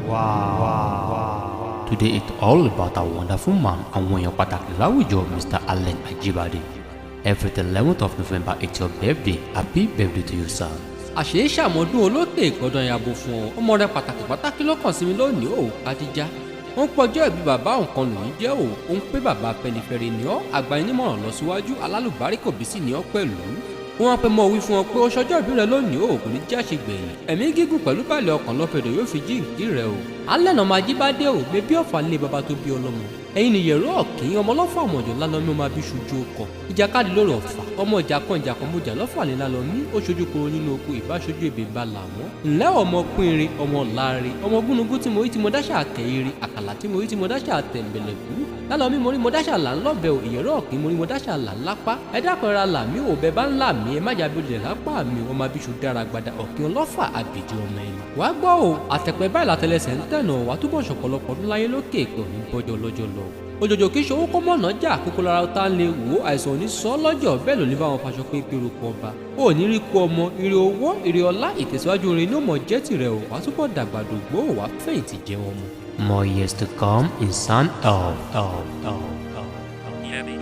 Wow. Today it's all about our wonderful man, àwọn èèyàn pàtàkì láwùjọ, Mr. Allen Ajibade. Every 11th of November, it's your birthday. Happy birthday to you, sir. Àṣé ṣàmọ́dún olókè ìgbọ́dọ̀ yàgò fún ọ, ọmọ rẹ pàtàkì pàtàkì lọ́kàn sí mi lónìí o. Kádíjà ó ń pọjọ́ ìbí bàbá nǹkan lòún jẹ́ o. Ó ń pé bàbá Afẹ́nifẹ́re ni ọ́, àgbànímọ̀ràn lọ síwájú, alálùbárí kò bí sí ni ọ́ pẹ̀lú. Wọ́n pẹ́ mọ́ wí fún ọ pé ó ṣọjọ́ ìbí rẹ lónìí o, kò ní jẹ́ àṣegbẹ̀yìn. Ẹ̀mí gígùn pẹ̀lú balẹ̀ ọkàn lọ́fẹ̀dọ̀ yóò fi jíǹkí rẹ o. Alẹ́ náà máa jí bá dé o, bébí ọ̀fà lé baba tó bí ọlọ́mọ. Ẹ̀yin nìyẹ̀rọ ọ̀kìn ọmọ ọlọ́fà ọmọjọ lálọ́mí, ọmọ abíṣojú ọkọ̀ ìjàkadì lórí ọ̀fà ọmọ ìjà kan, ìjà kan mọ̀jà lọ́fà ní lálọ́mí. Ó ṣojú koro nínú oko, ìbáṣojú ebè ń bá làwọ́n. Ǹlẹ́ ọmọ pínrin, ọmọ láre, ọmọ gúnugún tí mo rí tí mo dáṣà kẹ́yìrì, àkàlà tí mo rí tí mo dáṣà tẹ̀m̀bẹ̀lẹ̀kú lálọ́mí, mo rí mo dáṣà là ń lọ́bẹ̀ ò, ìyẹ̀rọ ọ̀kìn mo rí mo dáṣà là ń lápá. Ẹ dákun ra làmí ò, bẹ bá ń là mí, ẹ má jábí olè lápá mi. Ọmọ abiṣu dára gbada ọ̀kìn ọlọ́fà àbìdí ọmọ ẹni. Wàá gbọ́ o, àtẹ̀pẹ́ báyìí látẹlẹsẹ̀ ń tẹ̀nà, wàá túbọ̀ ṣọ̀pọ̀lọpọ̀ ọdún láyé lókè èpè, òní bọ́jọ́ lọ́jọ́ lọ. Òjòjò kì í ṣòwò kó mọ̀nà jà kókó lára tá ń lè wò ó, àìsàn òní sọ lọ́jọ́ bẹ́ẹ̀ ló ní bá wọn faṣọ pé pé ọba ò ní rí kú ọmọ. Ire owó, ire ọlá, ìtẹ̀síwájú orin ní ó mọ̀ jẹ́ tìrẹ o. Wàá túbọ̀ dàgbàdògbò, wàá fẹ̀yìntì jẹun ọmọ. More years to come in sound of, of, of, of. Yemi.